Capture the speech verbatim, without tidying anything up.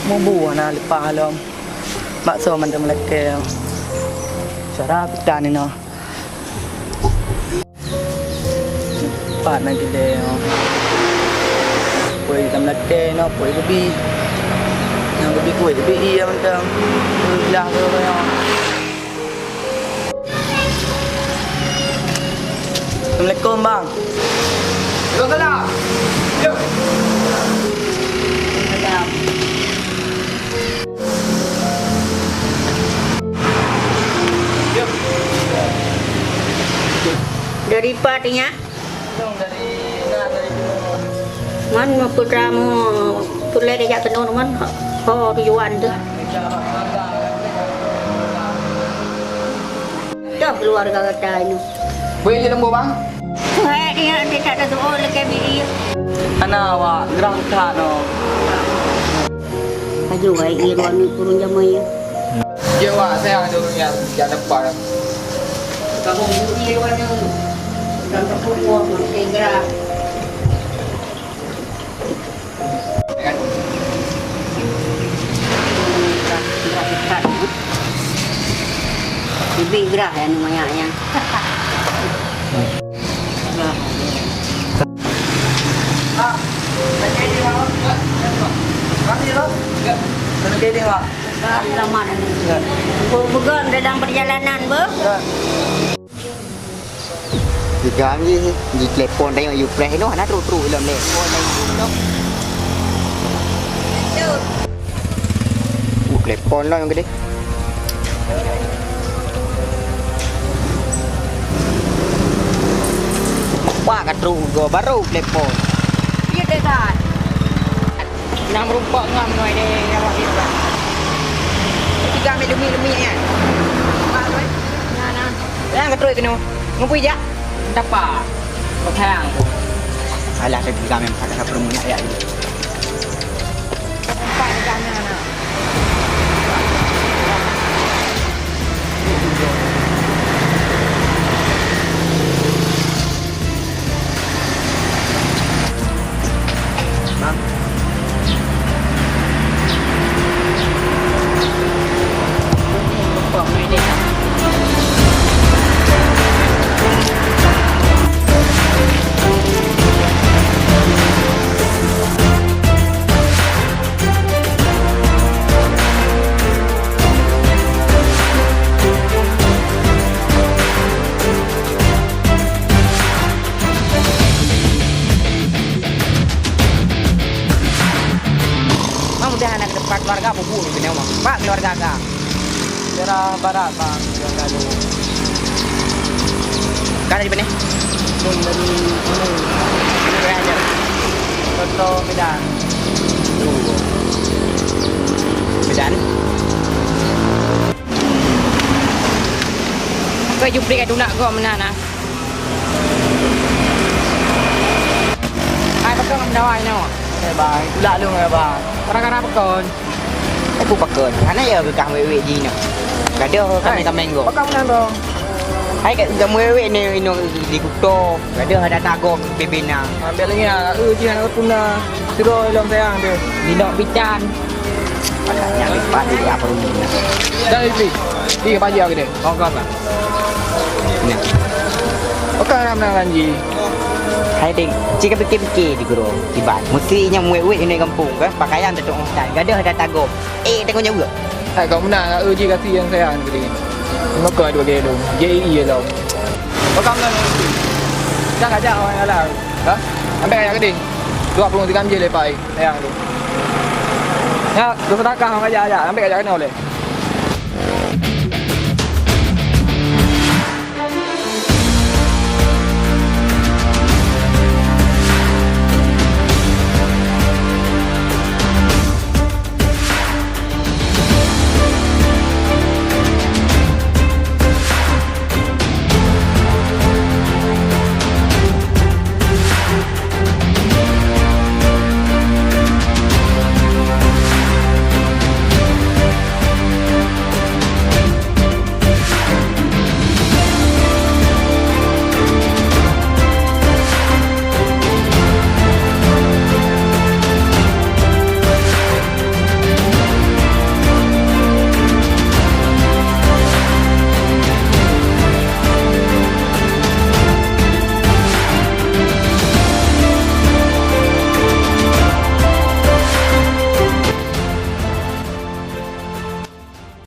Mubu na leupah lom. Bakso mantong lakèe. Cara pita ninoe. Pat na gile nyoe. Pue itam lakèe nyoe, pue geubi. Nyoe geubi kue, geubi ié mantong. Pue bilah tu nyoe. Assalamualaikum, Bang. Waalaikumsalam. Yuk. Dari pat nyan? Man putra mu pulai dejak keunoe man ho tujuan tu. Dah keluarga kata ini. Boleh je lembu bang? Hai dia dia tak ada soal lagi bi. Ana awak gerah that no. Aju wai iruan ni turun jamai ya. Dia wak saya ada orang yang yang depan. Kamu bunyi iruan ni. Kamu pukul segera. Lebih gerah ya namanya ya. Selamat. Bukan dalam perjalanan, Bu. Tiga ni di telepon tengok you press noh, hana truk-truk lom telepon lain noh. Uh, telepon lah yang gede. Wah, ka truk go baru telepon. Iya deh kan. Nang meureumpok ngon noi deh awak dia. Tiga mi lumi-lumi ya. Nah, nah. Yang ketroi kena. Ngupui jak. Tapa. Petang. Alah, tapi kami masak dah perlu minyak ya. Tempat dekat mana? Mau mudah anak depan keluarga bubur kena mau. Pak keluarga ka. Daerah barat, Bang, keluarga dulu. Kan dari mana? Dari mana? Dari aja. Contoh Medan. Tuh. Medan. Kau jupri kat dunak kau mana nah? Hai, pakon ngon meudawa inoe? Eh, bang, tulak lôn, eh, bang. Gara-gara pakon? Eh, peue pakon? Hana ya geukah wék-wék jih inoe. Gadoh kami tameng go. Pakon meunan, bang? Hai, ka, ka wék-wék ni inoe di Kuto. Gadoh ada tagong bibina. Ambil lagi ya, eh, jih anak tuna. Suruh ilong sayang tu. Di nok pican. Makanya lepas di apa rumahnya. Dah, Ibi. Di apa aja gede? Oh, kau apa? Nah. Oke, ramai lagi. Hai ding, cik pikir-pikir di guru tiba. Mesti nya muet-muet ini kampung kan, pakaian tetok mutan. Gadoh ada tagong. Eh, tengok jauh. Hai kau menang, aku ji kasih yang sayang tadi. Ngapa dua gelo? J I lo. Kau kamu kan? Dah aja orang alam. Ha? Ambil kaya gede. Dua puluh tiga je lepai sayang tu. Ya, tu sedekah orang aja aja. Ambil kaya kena oleh.